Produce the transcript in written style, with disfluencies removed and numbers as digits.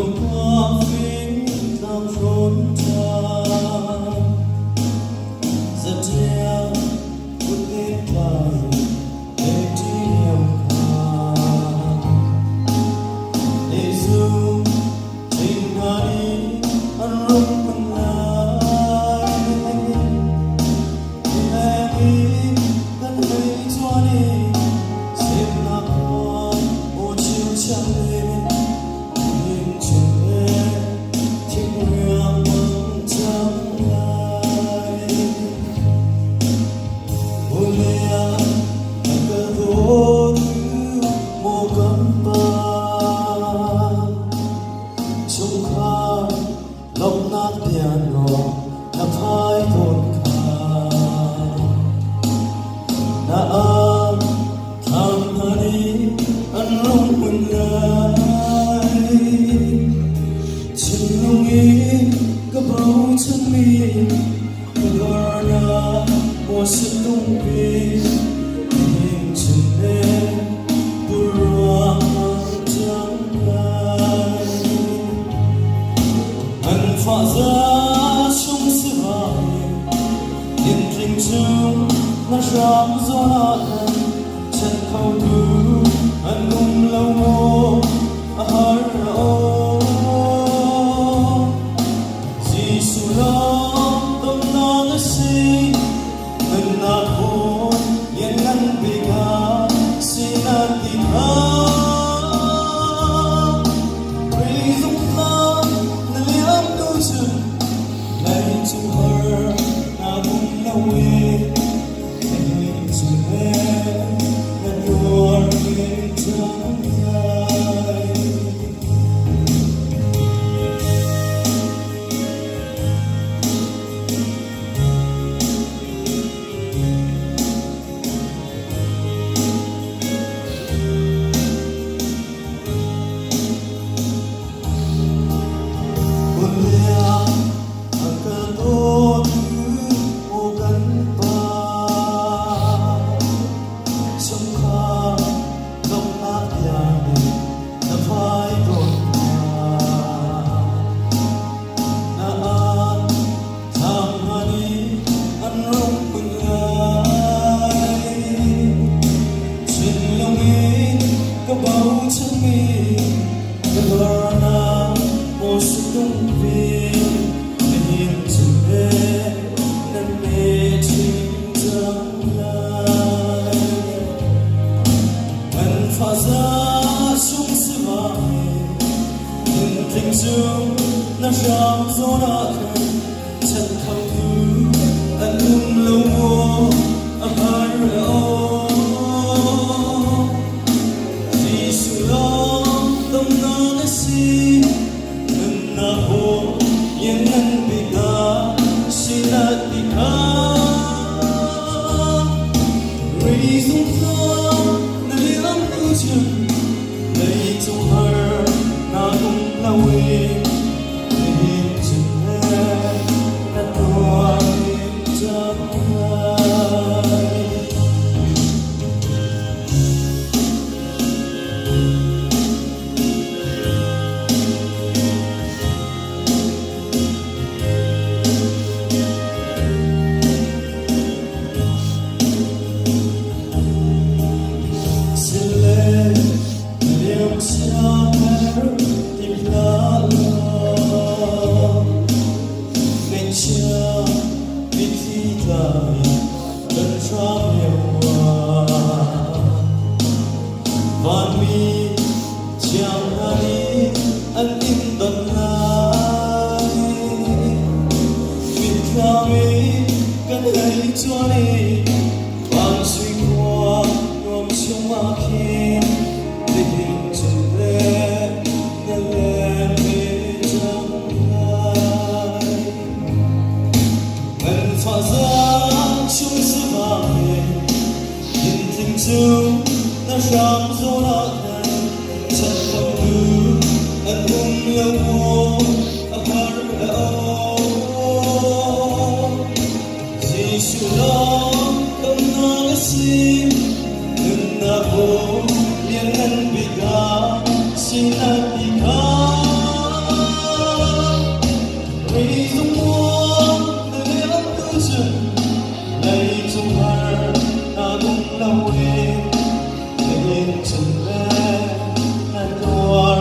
Lungkua fing tlang hrawn ṭhan, zaṭial kutnem tlai he ṭi lio kha. Jesuh ṭhing hna nih an rung hmun lai. Mileng i kan hei cuan i semnak khua aw chirchang in him chin le thingriang mang cang lai. Vulei ah a ka dawtu maw kan Pa, chungkhar lawmhnak piano na phai tawn kha. Na ar thlam hna nih an rung hmun lai. Thinlung i ka bochanmi ka garnak maw si lungpi nihin chun le purruang cang lai. Nganfah za chung si vai Tintling chung na hram zawn ah khan chan khotu an um lo maw a har aw. Jesuh lawng domnak a si, nunnak hawi lianngan bik ah si na ti kha. Khrih zumhnak na liam hnu cun lei cung har na um lo i nihin cu le na tuar ve cang lai. Hmunliang a ka dawtu maw kan Pa, chungkhar lawmhnak bia nih na phai tawn hna. Na an thlam hna nih an rung kun lai. Thinlung in ka bochanmi ka dornak maw si tungpi nihin cu he nan me chin cang lai. Nganfah za sung si vai tintling cung na hram zawn ah khan chan khotu an um lo maw a har aw. Jesuh lawng damnak a si, nunnak aw lianngan bik ah si na ti kha. Rei zungzal na liam hnu cun leicung har na um lo i nihin cun le na tuar cang lai. Sile liam sia ti hlah law, Ngaihchia mitthli tla in kan hram lio ah, Vanmi thiang hna nih an in don lai. Mitthlam in kan hei cuan i van sui khua nuam chung ah khin nihin cun le na leng ve cang lai. Nganfah zaang chung sivai tintling cu na hram zawn ah khan chan khotu an um lo maw a har aw. Jesuh lawng damnak a si, nunnak aw lianngan bik ah si na ti kha. Chungkhar na dong lo in, na in chung le na tuar.